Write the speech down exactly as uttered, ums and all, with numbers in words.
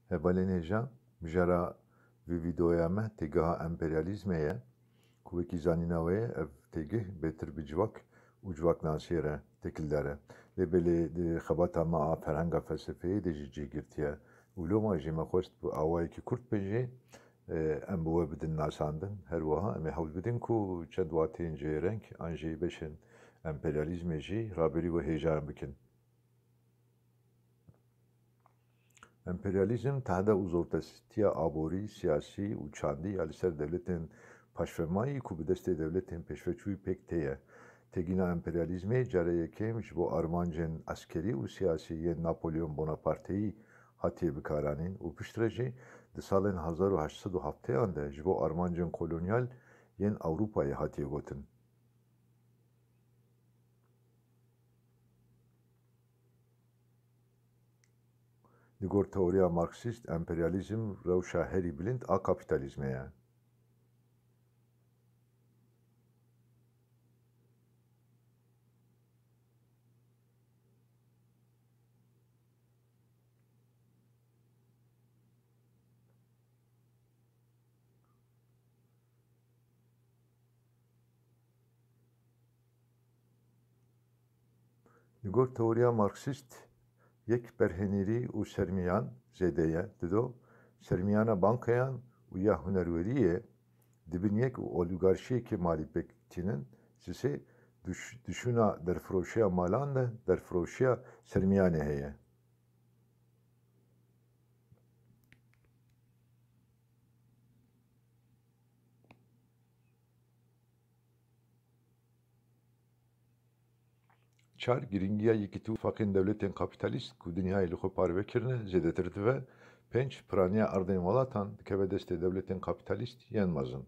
Hevalên hêja, mijara vê vîdeoya me têgeha emperyalîzmê ye, ku wekî zanîna we ye, ev têgih bêtir bi civak û civaknasiyê re têkildar e. Lê belê di xebata me a ferhenga felsefeyê de jî cih girtiye û loma jî me xwest bi awayekî kurt be jî, e, em bi we bidin nasandin. Her wiha em ê hewl bidin ku çend wateyên cihêreng an jî beşên emperyalîzmê jî raberî we hêjayan bikin. Emperyalîzm tehde û zortestiya aborî, siyasî û çandî ya li ser dewletên paşvemayî ku bi destê dewletên pêşveçûyî pêk tê ye. Têgîna emperyalîzmê cara yekem ji bo armancên eskerî û siyasî yên Napolyon Bonaparteyî hatiye bikaranîn û piştre jî di salên hezar û heşt sed û hevdeh an de ji bo armancên kolonyal yên Ewropayê hatiye gotin. Li gor teoriya Marksîst, emperyalîzm rewşa herî bilind a kapîtalîzmê ye. Li gor teoriya Marksîst, yek berhênerî û sermiyan zêde ye, dido sermiyana bankayan û ya hunerweriyê di bin yek û olîgarşiyekê malî pêk tînin, sisê duş-, duşûna derfiroşiya malan de derfiroşiya sermiyanê heye. Çar, girîngiya yekîtî û tifaqên dewletên kapîtalîst ku dinyayê li xwe parve kirine zêdetir dibe. Pênc, piraniya erdên welatan dikeve destê dewletên kapîtalîst yên mezin.